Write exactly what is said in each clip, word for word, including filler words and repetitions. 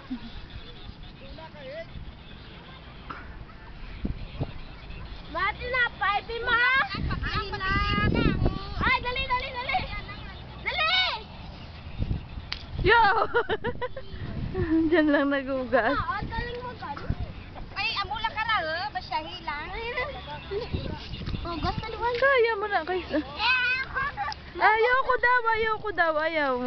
Mati na, pwede ma? Ay, dali, dali, dali. Dali! Yo! Diyan lang nagugas. Ah, ang galing mo, galing. Ay, amo lang ka ra, eh. Basyahi lang. Hugas na naman. Kaya mo na, guys. Ayaw ko daw, ayaw ko daw, ayaw.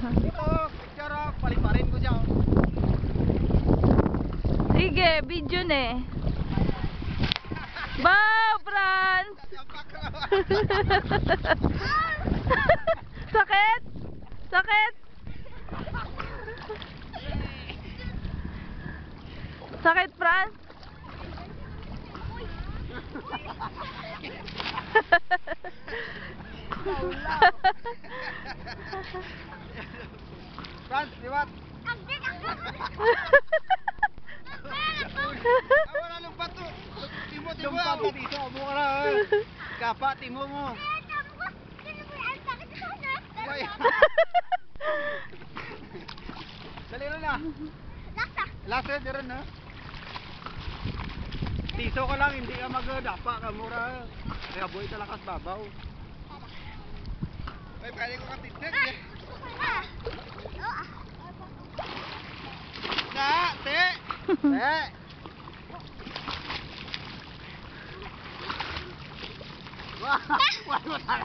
Ito, picture, oh. Paliparin ko siya, oh. Sige, video na eh. Wow, Franz! Sakit? Sakit? Sakit, Franz? Franz, liwat. Ah, wala nang bato. Timo, timo. Lumpat ka dito, amo ka na, eh. Kapa, timo mo. Way. Dali na na. Lasa. Lasa, diri na. Tiso ka lang, hindi ka magdapa ka, mura. Kaya buhay talaga sa babaw. Ay, pwede ko katindig, eh. Ah. Oh, ah. Na, te. Te. Wow! Wala, wala.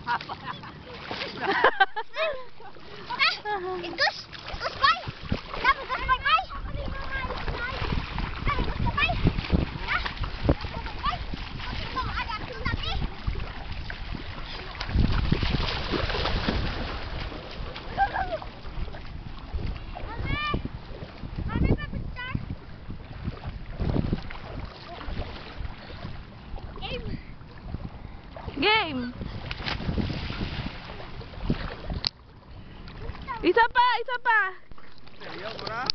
Ah! Ikus! Ikus, bay! Ikus, bay, bay! Ikus, bay! Ah! Ikus, bay! Mami! Mami, pa-picture! Game! Game! Isa pa, isa pa! Seryo, bro?